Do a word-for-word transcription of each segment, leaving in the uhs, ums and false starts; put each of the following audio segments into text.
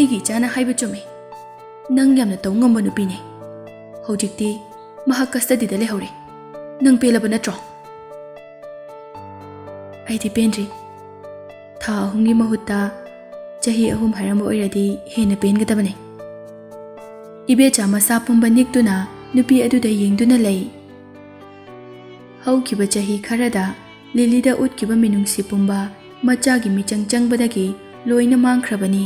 ꯑꯩꯒꯤ ꯏꯆꯥꯅ ꯍꯥꯏꯕ ꯆꯨꯝꯃꯤ꯫ ꯅꯪ ꯌꯥꯝꯅ ꯇꯧ ꯉꯝꯕ ꯅꯨꯄꯤꯅꯦ꯫ ꯍꯧꯖꯤꯛꯇꯤ ꯃꯍꯥꯛ ꯀꯁꯇꯗꯤꯗ ꯂꯩꯍꯧꯔꯦ꯫ ꯅꯪ ꯄꯦꯜꯂꯕ ꯅꯠꯇ꯭ꯔꯣ? ꯑꯩꯗꯤ ꯄꯦꯟꯗ꯭ꯔꯤ꯫ ꯊꯥ ꯑꯍꯨꯝꯒꯤ ꯃꯍꯨꯠꯇ ꯆꯍꯤ ꯑꯍꯨꯝ ꯍꯥꯏꯔꯝꯕ ꯑꯣꯏꯔꯗꯤ ꯍꯦꯟꯅ ꯄꯦꯟꯒꯗꯕꯅꯦ꯫ ꯏꯕꯦꯆꯥ ꯃꯁꯥ ꯄꯨꯝꯕ ꯅꯤꯛꯇꯨꯅ ꯅꯨꯄꯤ ꯑꯗꯨꯗ ꯌꯦꯡꯗꯨꯅ ꯂꯩ꯫ ꯍꯧꯈꯤꯕ ꯆꯍꯤ ꯈꯔꯗ ꯂꯤꯂꯤꯗ ꯎꯠꯈꯤꯕ ꯃꯤꯅꯨꯡꯁꯤ ꯄꯨꯝꯕ ꯃꯆꯥꯒꯤ ꯃꯤꯆꯪ ꯆꯪꯕꯗꯒꯤ ꯂꯣꯏꯅ ꯃꯥꯡꯈ꯭ꯔꯕꯅꯤ꯫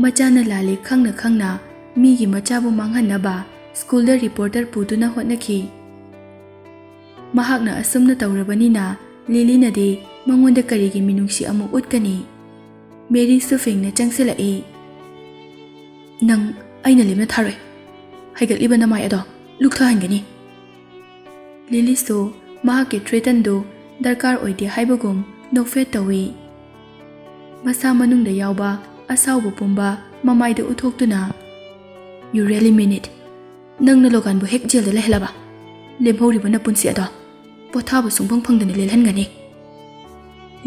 ꯃꯆꯥꯅ ꯂꯥꯜꯂꯦ ꯈꯪꯅ ꯈꯪꯅ ꯃꯤꯒꯤ ꯃꯆꯥꯕꯨ ꯃꯥꯡꯍꯟꯅꯕ ꯁ꯭ꯀꯨꯜꯗ ꯔꯤꯄꯣꯔꯇꯔ ꯄꯨꯗꯨꯅ ꯍꯣꯠꯅꯈꯤ꯫ ꯃꯍꯥꯛꯅ ꯑꯁꯨꯝꯅ ꯇꯧꯔꯕꯅꯤꯅ ꯂꯤꯂꯤꯅꯗꯤ ꯃꯉꯣꯟꯗ ꯀꯔꯤꯒꯤ ꯃꯤꯅꯨꯡꯁꯤ ꯑꯃꯨꯛ ꯎꯠꯀꯅꯤ? ꯃꯦꯔꯤꯁꯨ ꯐꯤꯡꯅ ꯆꯪꯁꯤꯜꯂꯛꯏ꯫ "ꯅꯪ ꯑꯩꯅ ꯂꯦꯝꯅ ꯊꯥꯔꯣꯏ꯫ ꯍꯥꯏꯒꯠꯂꯤꯕ ꯅꯃꯥꯏ ꯑꯗꯣ ꯂꯨꯛꯊꯍꯟꯒꯅꯤ꯫" ꯂꯤꯂꯤꯁꯨ ꯃꯍꯥꯛꯀꯤ ꯊ꯭ꯔꯦꯇꯟꯗꯨ ꯗꯔꯀꯥꯔ ꯑꯣꯏꯗꯦ ꯍꯥꯏꯕꯒꯨꯝ ꯅꯣꯛꯐꯦꯠ ꯇꯧꯏ꯫ ꯃꯁꯥ ꯃꯅꯨꯡꯗ ꯌꯥꯎꯕ ꯑꯁꯥꯎꯕ ꯄꯨꯝꯕ ꯃꯃꯥꯏꯗ ꯎꯠꯊꯣꯛꯇꯨꯅ, "You really mean it? ꯅꯪꯅ ꯂꯣꯒꯥꯟꯕꯨ ꯍꯦꯛ ꯖꯦꯜꯗ ꯂꯩꯍꯜꯂꯕ, ꯂꯦꯝꯍꯧꯔꯤꯕ ꯅꯄꯨꯟꯁꯤ ꯑꯗꯣ ꯄꯣꯊꯥꯕ ꯁꯨꯡꯐꯪ ꯐꯪꯗꯅ ꯂꯦꯜꯍꯟꯒꯅꯤ꯫"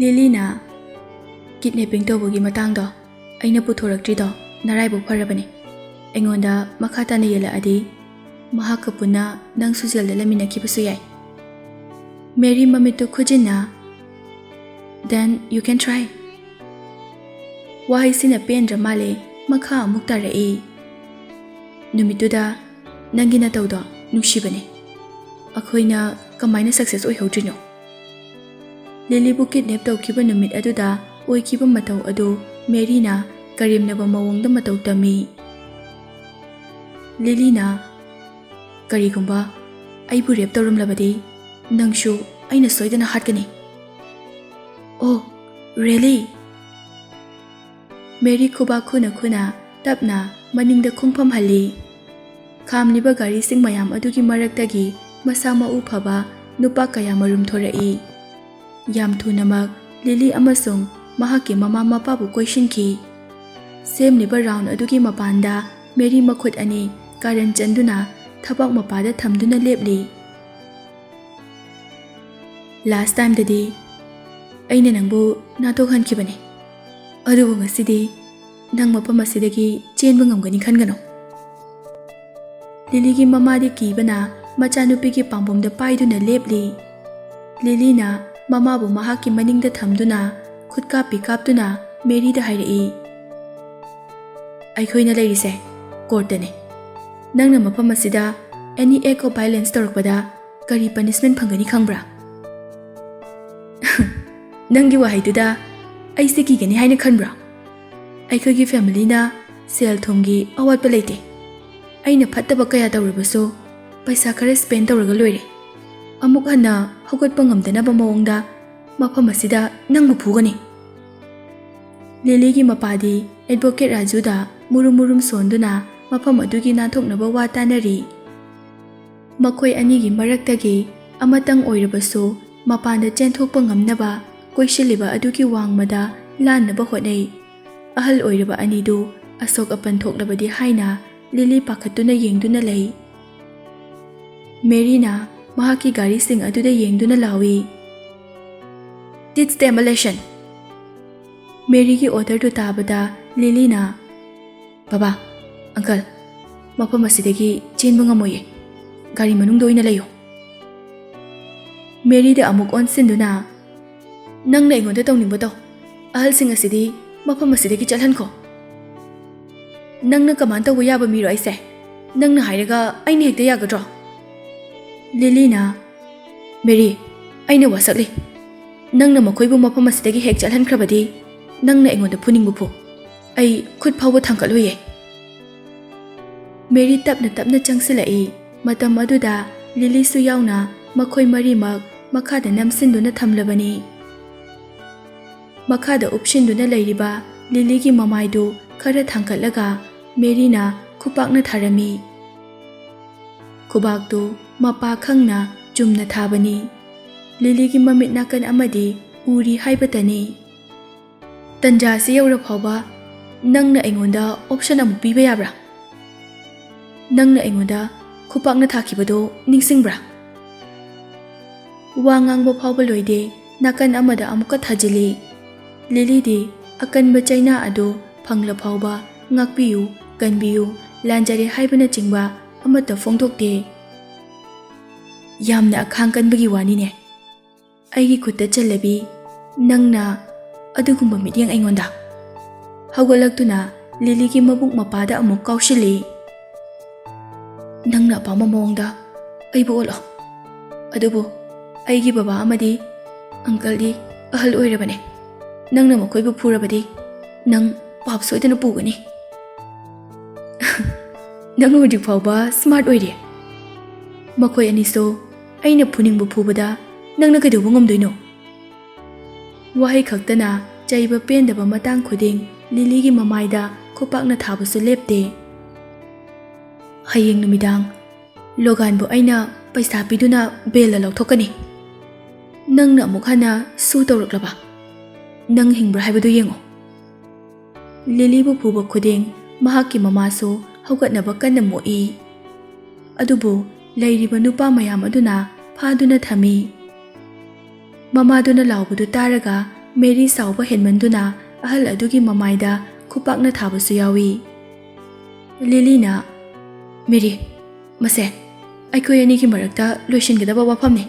ꯂꯤꯂꯤꯅ, "ꯀꯤꯗꯅꯦꯄꯤꯡ ꯇꯧꯕꯒꯤ ꯃꯇꯥꯡꯗꯣ ꯑꯩꯅ ꯄꯨꯊꯣꯔꯛꯇ꯭ꯔꯤꯗꯣ ꯅꯔꯥꯏꯕꯛ ꯐꯔꯕꯅꯤ꯫ ꯑꯩꯉꯣꯟꯗ ꯃꯈꯥ ꯇꯥꯅ ꯌꯦꯜꯂꯛꯑꯗꯤ ꯃꯍꯥꯛꯀ ꯄꯨꯟꯅ ꯅꯪꯁꯨ ꯖꯦꯜꯗ ꯂꯩꯃꯤꯟꯅꯈꯤꯕꯁꯨ ꯌꯥꯏ꯫" Mary ꯃꯃꯤꯠꯇꯨ ꯈꯨꯖꯤꯟꯅ, "Then you can try꯫" ꯋꯥꯍꯩꯁꯤꯅ ꯄꯦꯟꯗ꯭ꯔ ꯃꯥꯜꯂꯦ, ꯃꯈꯥ ꯑꯃꯨꯛ ꯇꯥꯔꯛꯏ꯫ "ꯅꯨꯃꯤꯠꯇꯨꯗ ꯅꯪꯒꯤ ꯅꯇꯧꯗꯣ ꯅꯨꯡꯁꯤꯕꯅꯦ꯫ ꯑꯩꯈꯣꯏꯅ ꯀꯃꯥꯏꯅ ꯁꯛꯁꯦꯁ ꯑꯣꯏꯍꯧꯗ꯭ꯔꯤꯅꯣ?" ꯂꯤꯂꯤꯕꯨ ꯀꯤꯗꯅꯦꯞ ꯇꯧꯈꯤꯕ ꯅꯨꯃꯤꯠ ꯑꯗꯨꯗ ꯑꯣꯏꯈꯤꯕ ꯃꯇꯧ ꯑꯗꯨ ꯃꯦꯔꯤꯅ ꯀꯔꯦꯝꯅꯕ ꯃꯑꯣꯡꯗ ꯃꯇꯧ ꯇꯝꯃꯤ꯫ ꯂꯤꯂꯤꯅ, "ꯀꯔꯤꯒꯨꯝꯕ ꯑꯩꯕꯨ ꯔꯦꯞ ꯇꯧꯔꯝꯂꯕꯗꯤ ꯅꯪꯁꯨ ꯑꯩꯅ ꯁꯣꯏꯗꯅ ꯍꯥꯠꯀꯅꯤ꯫" "Oh, really?" ꯃꯦꯔꯤ ꯈꯨꯕꯥꯛ ꯈꯨꯅ ꯈꯨꯅ ꯇꯞꯅ ꯃꯅꯤꯡꯗ ꯈꯣꯡꯐꯝ ꯍꯜꯂꯤ꯫ ꯈꯥꯝꯂꯤꯕ ꯒꯥꯔꯤꯁꯤꯡ ꯃꯌꯥꯝ ꯑꯗꯨꯒꯤ ꯃꯔꯛꯇꯒꯤ ꯃꯁꯥ ꯃꯎ ꯐꯕ ꯅꯨꯄꯥ ꯀꯌꯥ ꯃꯔꯨꯝ ꯊꯣꯔꯛꯏ꯫ ꯌꯥꯝ ꯊꯨꯅꯃꯛ ꯂꯤꯂꯤ ꯑꯃꯁꯨꯡ ꯃꯍꯥꯛꯀꯤ ꯃꯃꯥ ꯃꯄꯥꯕꯨ ꯀꯣꯏꯁꯤꯟꯈꯤ꯫ ꯁꯦꯝꯂꯤꯕ ꯔꯥꯎꯟ ꯑꯗꯨꯒꯤ ꯃꯄꯥꯟꯗ ꯃꯦꯔꯤ ꯃꯈꯨꯠ ꯑꯅꯤ ꯀꯥꯔꯟ ꯆꯟꯗꯨꯅ ꯊꯕꯥꯛ ꯃꯄꯥꯗ ꯊꯝꯗꯨꯅ ꯂꯦꯞꯂꯤ꯫ "ꯂꯥꯁ ꯇꯥꯏꯝꯗꯗꯤ ꯑꯩꯅ ꯅꯪꯕꯨ ꯅꯥꯟꯊꯣꯛꯍꯟꯈꯤꯕꯅꯤ, ꯑꯗꯨꯕꯨ ꯉꯁꯤꯗꯤ ꯅꯪ ꯃꯐꯝ ꯑꯁꯤꯗꯒꯤ ꯆꯦꯟꯕ ꯉꯝꯒꯅꯤ ꯈꯟꯒꯅꯨ꯫ ꯂꯤꯂꯤꯒꯤ ꯃꯃꯥꯗꯤ ꯀꯤꯕꯅ ꯃꯆꯥꯅꯨꯄꯤꯒꯤ ꯄꯥꯝꯕꯣꯝꯗ ꯄꯥꯏꯗꯨꯅ ꯂꯦꯞꯂꯤ꯫ ꯂꯤꯂꯤꯅ ꯃꯃꯥꯕꯨ ꯃꯍꯥꯛꯀꯤ ꯃꯅꯤꯡꯗ ꯊꯝꯗꯨꯅ ꯈꯨꯠ ꯀꯥꯞꯄꯤ ꯀꯥꯞꯇꯨꯅ ꯃꯦꯔꯤꯗ ꯍꯥꯏꯔꯛꯏ, "ꯑꯩꯈꯣꯏꯅ ꯂꯩꯔꯤꯁꯦ ꯀꯣꯔꯠꯇꯅꯤ꯫ ꯅꯪꯅ ꯃꯐꯝ ꯑꯁꯤꯗ any act of violence ꯇꯧꯔꯛꯄꯗ ꯀꯔꯤ punishment ꯐꯪꯒꯅꯤ ꯈꯪꯕ꯭ꯔꯥ?" "ꯅꯪꯒꯤ ꯋꯥꯍꯩꯗꯨꯗ ꯑꯩꯁꯦ ꯀꯤꯒꯅꯤ ꯍꯥꯏꯅ ꯈꯟꯕ꯭ꯔꯥ? ꯑꯩꯈꯣꯏꯒꯤ familyꯅ ꯁꯦꯜ ꯊꯨꯝꯒꯤ ꯑꯋꯥꯠꯄ ꯂꯩꯇꯦ꯫ ꯑꯩꯅ ꯐꯠꯇꯕ ꯀꯌꯥ ꯇꯧꯔꯕꯁꯨ ꯄꯩꯁꯥ ꯈꯔ spend ꯇꯧꯔꯒ ꯂꯣꯏꯔꯦ꯫ ꯑꯃꯨꯛ ꯍꯟꯅ ꯍꯧꯒꯠꯄ ꯉꯝꯗꯅꯕ ꯃꯑꯣꯡꯗ ꯃꯐꯝ ꯑꯁꯤꯗ ꯅꯪꯕꯨ ꯐꯨꯒꯅꯤ꯫" ꯂꯤꯂꯤꯒꯤ ꯃꯄꯥꯗꯤ advocate ꯔꯥꯖꯨꯗ ꯃꯨꯔꯨꯝ ꯃꯨꯔꯨꯝ ꯁꯣꯟꯗꯨꯅ ꯃꯐꯝ ꯑꯗꯨꯒꯤ ꯅꯥꯟꯊꯣꯛꯅꯕ ꯋꯥ ꯇꯥꯅꯔꯤ꯫ ꯃꯈꯣꯏ ꯑꯅꯤꯒꯤ ꯃꯔꯛꯇꯒꯤ ꯑꯃꯇꯪ ꯑꯣꯏꯔꯕꯁꯨ ꯃꯄꯥꯟꯗ ꯆꯦꯟꯊꯣꯛꯄ ꯉꯝꯅꯕ ꯀꯣꯏꯁꯤꯜꯂꯤꯕ ꯑꯗꯨꯒꯤ ꯋꯥꯡꯃꯗ ꯂꯥꯟꯅꯕ ꯍꯣꯠꯅꯩ꯫ ꯑꯍꯜ ꯑꯣꯏꯔꯕ ꯑꯅꯤꯗꯨ ꯑꯁꯣꯛ ꯑꯄꯟ ꯊꯣꯛꯂꯕꯗꯤ ꯍꯥꯏꯅ ꯂꯤꯂꯤ ꯄꯥꯈꯠꯇꯨꯅ ꯌꯦꯡꯗꯨꯅ ꯂꯩ꯫ ꯃꯦꯔꯤꯅ ꯃꯍꯥꯛꯀꯤ ꯒꯥꯔꯤꯁꯤꯡ ꯑꯗꯨꯗ ꯌꯦꯡꯗꯨꯅ ꯂꯥꯎꯏ, "Teach them a lesson!" ꯃꯦꯔꯤꯒꯤ orderꯗꯨ ꯇꯥꯕꯗ ꯂꯤꯂꯤꯅ, "ꯕꯕꯥ, uncle, ꯃꯐꯝ ꯑꯁꯤꯗꯒꯤ ꯆꯦꯟꯕ ꯉꯝꯃꯣꯏꯌꯦ꯫ ꯒꯥꯔꯤ ꯃꯅꯨꯡꯗ ꯑꯣꯏꯅ ꯂꯩꯌꯨ꯫" ꯃꯦꯔꯤꯗ ꯑꯃꯨꯛ ꯑꯣꯟꯁꯤꯟꯗꯨꯅ, "ꯅꯪꯅ ꯑꯩꯉꯣꯟꯗ ꯇꯧꯅꯤꯡꯕ ꯇꯧ꯫ ꯑꯍꯜꯁꯤꯡ ꯑꯁꯤꯗꯤ ꯃꯐꯝ ꯑꯁꯤꯗꯒꯤ ꯆꯠꯍꯟꯈꯣ꯫" "ꯅꯪꯅ command ꯇꯧꯕ ꯌꯥꯕ ꯃꯤꯔꯣ ꯑꯩꯁꯦ? ꯅꯪꯅ ꯍꯥꯏꯔꯒ ꯑꯩꯅ ꯍꯦꯛꯇ ꯌꯥꯒꯗ꯭ꯔꯣ?" ꯂꯤꯂꯤꯅ, "ꯃꯦꯔꯤ, ꯑꯩꯅ ꯋꯥꯁꯛꯂꯤ꯫ ꯅꯪꯅ ꯃꯈꯣꯏꯕꯨ ꯃꯐꯝ ꯑꯁꯤꯗꯒꯤ ꯍꯦꯛ ꯆꯠꯍꯟꯈ꯭ꯔꯕꯗꯤ ꯅꯪꯅ ꯑꯩꯉꯣꯟꯗ ꯐꯨꯅꯤꯡꯕ ꯐꯨ꯫ ꯑꯩ ꯈꯨꯠ ꯐꯥꯎꯕ ꯊꯥꯡꯒꯠꯂꯣꯏꯌꯦ꯫" ꯃꯦꯔꯤ ꯇꯞꯅ ꯇꯞꯅ ꯆꯪꯁꯤꯜꯂꯛꯏ꯫ ꯃꯇꯝ ꯑꯗꯨꯗ ꯂꯤꯂꯤꯁꯨ ꯌꯥꯎꯅ ꯃꯈꯣꯏ ꯃꯔꯤꯃꯛ ꯃꯈꯥꯗ ꯅꯝꯁꯤꯟꯗꯨꯅ ꯊꯝꯂꯕꯅꯤ꯫ ꯃꯈꯥꯗ ꯎꯞꯁꯤꯟꯗꯨꯅ ꯂꯩꯔꯤꯕ ꯂꯤꯂꯤꯒꯤ ꯃꯃꯥꯏꯗꯨ ꯈꯔ ꯊꯥꯡꯒꯠꯂꯒ ꯃꯦꯔꯤꯅ ꯈꯨꯄꯥꯛꯅ ꯊꯥꯔꯝꯃꯤ꯫ ꯈꯨꯕꯥꯛꯇꯨ ꯃꯄꯥ ꯈꯪꯅ ꯆꯨꯝꯅ ꯊꯥꯕꯅꯤ꯫ ꯂꯤꯂꯤꯒꯤ ꯃꯃꯤꯠ ꯅꯥꯀꯟ ꯑꯃꯗꯤ ꯎꯔꯤ ꯍꯥꯏꯕꯇꯅꯤ꯫ "ꯇꯟꯖꯥ ꯑꯁꯤ ꯌꯧꯔ ꯐꯥꯎꯕ ꯅꯪꯅ ꯑꯩꯉꯣꯟꯗ option ꯑꯃꯨꯛ ꯄꯤꯕ ꯌꯥꯕ꯭ꯔꯥ? ꯅꯪꯅ ꯑꯩꯉꯣꯟꯗ ꯈꯨꯄꯥꯛꯅ ꯊꯥꯈꯤꯕꯗꯨ ꯅꯤꯡꯁꯤꯡꯕ꯭ꯔꯥ?" ꯋꯥ ꯉꯥꯡꯕ ꯐꯥꯎꯕ ꯂꯣꯏꯗꯦ, ꯅꯥꯀꯟ ꯑꯃꯗ ꯑꯃꯨꯛꯀ ꯊꯥꯖꯤꯜꯂꯤ꯫ ꯂꯤꯂꯤꯗꯤ ꯑꯀꯟꯕ ꯆꯩꯅꯥ ꯑꯗꯨ ꯐꯪꯂ ꯐꯥꯎꯕ ꯉꯥꯛꯄꯤꯌꯨ, ꯀꯟꯕꯤꯌꯨ, ꯂꯥꯟꯖꯔꯦ ꯍꯥꯏꯕꯅꯆꯤꯡꯕ ꯑꯃꯠꯇ ꯐꯣꯡꯗꯣꯛꯇꯦ꯫ ꯌꯥꯝꯅ ꯑꯈꯥꯡ ꯀꯟꯕꯒꯤ ꯋꯥꯅꯤꯅꯦ꯫ ꯑꯩꯒꯤ ꯈꯨꯠꯇ ꯆꯜꯂꯕꯤ, ꯅꯪꯅ ꯑꯗꯨꯒꯨꯝꯕ ꯃꯤꯠꯌꯦꯡ ꯑꯩꯉꯣꯟꯗ꯫ ꯍꯧꯒꯠꯂꯛꯇꯨꯅ ꯂꯤꯂꯤꯒꯤ ꯃꯕꯨꯛ ꯃꯄꯥꯗ ꯑꯃꯨꯛ ꯀꯥꯎꯁꯤꯜꯂꯤ꯫ ꯅꯪꯅ ꯑꯄꯥꯝꯕ ꯃꯑꯣꯡꯗ ꯑꯩꯕꯨ ꯑꯣꯜꯂꯣ꯫ ꯑꯗꯨꯕꯨ ꯑꯩꯒꯤ ꯕꯕꯥ ꯑꯃꯗꯤ ꯑꯪꯀꯜꯗꯤ ꯑꯍꯜ ꯑꯣꯏꯔꯕꯅꯦ꯫ ꯅꯪꯅ ꯃꯈꯣꯏꯕꯨ ꯐꯨꯔꯕꯗꯤ ꯅꯪ ꯄꯥꯞ ꯁꯣꯏꯗꯅ ꯄꯨꯒꯅꯤ꯫ ꯅꯪ ꯍꯧꯖꯤꯛ ꯐꯥꯎꯕ ꯁ꯭ꯃꯥꯔꯠ ꯑꯣꯏꯔꯤ꯫ ꯃꯈꯣꯏ ꯑꯅꯤꯁꯨ ꯑꯩꯅ ꯐꯨꯅꯤꯡꯕ ꯐꯨꯕꯗ ꯅꯪꯅ ꯀꯩꯗꯧꯕ ꯉꯝꯗꯣꯏꯅꯣ? ꯋꯥꯍꯩ ꯈꯛꯇꯅ ꯆꯩꯕ ꯄꯦꯟꯗꯕ ꯃꯇꯥꯡ ꯈꯨꯗꯤꯡ ꯂꯤꯂꯤꯒꯤ ꯃꯃꯥꯏꯗ ꯈꯨꯄꯥꯛꯅ ꯊꯥꯕꯁꯨ ꯂꯦꯞꯇꯦ꯫ ꯍꯌꯦꯡ ꯅꯨꯃꯤꯗꯥꯡ ꯂꯣꯒꯥꯟꯕꯨ ꯑꯩꯅ ꯄꯩꯁꯥ ꯄꯤꯗꯨꯅ ꯕꯦꯜꯗ ꯂꯧꯊꯣꯛꯀꯅꯤ꯫ ꯅꯪꯅ ꯑꯃꯨꯛ ꯍꯟꯅ ꯁꯨ ꯇꯧꯔꯛꯂꯕ? ꯅꯪ ꯍꯤꯡꯕ꯭ꯔꯥ ꯍꯥꯏꯕꯗꯨ ꯌꯦꯡꯉꯨ꯫ ꯂꯤꯂꯤꯕꯨ ꯐꯨꯕ ꯈꯨꯗꯤꯡ ꯃꯍꯥꯛꯀꯤ ꯃꯃꯥꯁꯨ ꯍꯧꯒꯠꯅꯕ ꯀꯟꯅ ꯃꯣꯛꯏ꯫ ꯑꯗꯨꯕꯨ ꯂꯩꯔꯤꯕ ꯅꯨꯄꯥ ꯃꯌꯥꯝ ꯑꯗꯨꯅ ꯐꯥꯗꯨꯅ ꯊꯝꯃꯤ꯫ ꯃꯃꯥꯗꯨꯅ ꯂꯥꯎꯕꯗꯨ ꯇꯥꯔꯒ ꯃꯦꯔꯤ ꯁꯥꯎꯕ ꯍꯦꯟꯃꯟꯗꯨꯅ ꯑꯍꯜ ꯑꯗꯨꯒꯤ ꯃꯃꯥꯏꯗ ꯈꯨꯄꯥꯛꯅ ꯊꯥꯕꯁꯨ ꯌꯥꯎꯏ꯫ ꯂꯤꯂꯤꯅ, "ꯃꯦꯔꯤ, ꯃꯁꯦ ꯑꯩꯈꯣꯏ ꯑꯅꯤꯒꯤ ꯃꯔꯛꯇ ꯂꯣꯏꯁꯤꯟꯒꯗꯕ ꯋꯥꯐꯝꯅꯤ꯫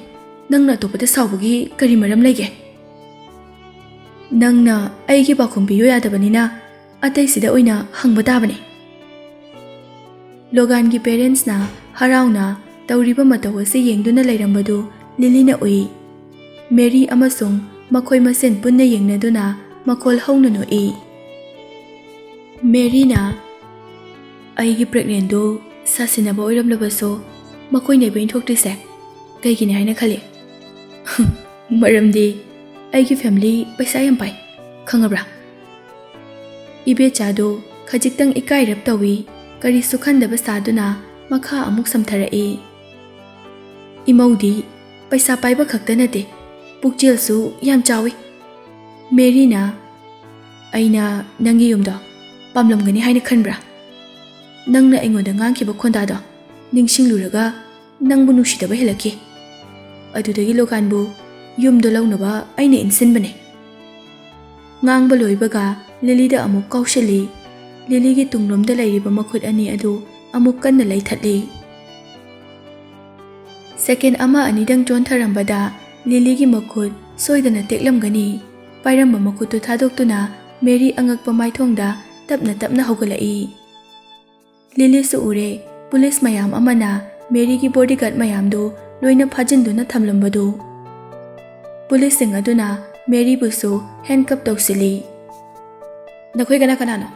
ꯅꯪꯅ ꯑꯇꯣꯞꯄꯗ ꯁꯥꯎꯕꯒꯤ ꯀꯔꯤ ꯃꯔꯝ ꯂꯩꯒꯦ? ꯅꯪꯅ ꯑꯩꯒꯤ ꯄꯥꯎꯈꯨꯝ ꯄꯤꯌꯨ ꯌꯥꯗꯕꯅꯤꯅ ꯑꯇꯩꯁꯤꯗ ꯑꯣꯏꯅ ꯍꯪꯕ ꯇꯥꯕꯅꯤ꯫" ꯂꯣꯒꯥꯟꯒꯤ ꯄꯦꯔꯦꯟꯁꯅ ꯍꯔꯥꯎꯅ ꯇꯧꯔꯤꯕ ꯃꯇꯧ ꯑꯁꯤ ꯌꯦꯡꯗꯨꯅ ꯂꯩꯔꯝꯕꯗꯨ ꯂꯤꯂꯤꯅ ꯎꯏ꯫ ꯃꯦꯔꯤ ꯑꯃꯁꯨꯡ ꯃꯈꯣꯏ ꯃꯁꯦꯟ ꯄꯨꯟꯅ ꯌꯦꯡꯅꯗꯨꯅ ꯃꯈꯣꯜ ꯍꯧꯅ ꯅꯣꯛꯏ꯫ ꯃꯦꯔꯤꯅ, "ꯑꯩꯒꯤ ꯄ꯭ꯔꯦꯒꯅꯦꯟꯗꯨ ꯁꯥꯁꯤꯟꯅꯕ ꯑꯣꯏꯔꯝꯂꯕꯁꯨ ꯃꯈꯣꯏꯅ ꯏꯕꯦꯟ ꯊꯣꯛꯇ꯭ꯔꯤꯁꯦ ꯀꯩꯒꯤꯅꯤ ꯍꯥꯏꯅ ꯈꯜꯂꯤ?" "ꯃꯔꯝꯗꯤ ꯑꯩꯒꯤ ꯐꯦꯃꯤꯂꯤ ꯄꯩꯁꯥ ꯌꯥꯝ ꯄꯥꯏ, ꯈꯪꯉꯕ꯭ꯔꯥ?" ꯏꯕꯦꯆꯥꯗꯨ ꯈꯖꯤꯛꯇꯪ ꯏꯀꯥꯏꯔꯞ ꯇꯧꯏ꯫ ꯀꯔꯤꯁꯨ ꯈꯟꯗꯕ ꯁꯥꯗꯨꯅ ꯃꯈꯥ ꯑꯃꯨꯛ ꯁꯝꯊꯔꯛꯏ꯫ "ꯏꯃꯧꯗꯤ ꯄꯩꯁꯥ ꯄꯥꯏꯕ ꯈꯛꯇ ꯅꯠꯇꯦ, ꯄꯨꯛꯆꯦꯜꯁꯨ ꯌꯥꯝ ꯆꯥꯎꯏ꯫" ꯃꯦꯔꯤꯅ, "ꯑꯩꯅ ꯅꯪꯒꯤ ꯌꯨꯝꯗꯣ ꯄꯥꯝꯂꯝꯒꯅꯤ ꯍꯥꯏꯅ ꯈꯟꯕ꯭ꯔꯥ? ꯅꯪꯅ ꯑꯩꯉꯣꯟꯗ ꯉꯥꯡꯈꯤꯕ ꯈꯣꯟꯗꯥꯗꯣ ꯅꯤꯡꯁꯤꯡꯂꯨꯔꯒ ꯅꯪꯕꯨ ꯅꯨꯡꯁꯤꯗꯕ ꯍꯦꯜꯂꯛꯈꯤ꯫ ꯑꯗꯨꯗꯒꯤ ꯂꯣꯒꯥꯟꯕꯨ ꯌꯨꯝꯗ ꯂꯧꯅꯕ ꯑꯩꯅ ꯏꯟꯁꯤꯟꯕꯅꯦ꯫" ꯉꯥꯡꯕ ꯂꯣꯏꯕꯒ ꯂꯤꯂꯤꯗ ꯑꯃꯨꯛ ꯀꯥꯎꯁꯤꯜꯂꯤ꯫ ꯂꯤꯂꯤꯒꯤ ꯇꯨꯡꯂꯣꯝꯗ ꯂꯩꯔꯤꯕ ꯃꯈꯨꯠ ꯑꯅꯤ ꯑꯗꯨ ꯑꯃꯨꯛ ꯀꯟꯅ ꯂꯩꯊꯠꯂꯤ꯫ ꯁꯦꯀꯦꯟ ꯑꯃ ꯑꯅꯤꯗꯪ ꯆꯣꯟꯊꯔꯝꯕꯗ ꯂꯤꯂꯤꯒꯤ ꯃꯈꯨꯠ ꯁꯣꯏꯗꯅ ꯇꯦꯛꯂꯝꯒꯅꯤ꯫ ꯄꯥꯏꯔꯝꯕ ꯃꯈꯨꯠꯇꯨ ꯊꯥꯗꯣꯛꯇꯨꯅ ꯃꯦꯔꯤ ꯑꯉꯛꯄ ꯃꯥꯏꯊꯣꯡꯗ ꯇꯞꯅ ꯇꯞꯅ ꯍꯧꯒꯠꯂꯛꯏ꯫ ꯂꯤꯂꯤꯁꯨ ꯎꯔꯦ, ꯄꯨꯂꯤꯁ ꯃꯌꯥꯝ ꯑꯃꯅ ꯃꯦꯔꯤꯒꯤ ꯕꯣꯗꯤꯒꯥꯔꯗ ꯃꯌꯥꯝꯗꯨ ꯂꯣꯏꯅ ꯐꯥꯖꯤꯟꯗꯨꯅ ꯊꯝꯂꯝꯕꯗꯨ꯫ ꯄꯨꯂꯤꯁꯁꯤꯡ ꯑꯗꯨꯅ ꯃꯦꯔꯤꯕꯨꯁꯨ ꯍꯦꯟꯀꯞ ꯇꯧꯁꯤꯜꯂꯤ꯫ "ꯅꯈꯣꯏ ꯀꯅꯥ ꯀꯅꯥꯅꯣ?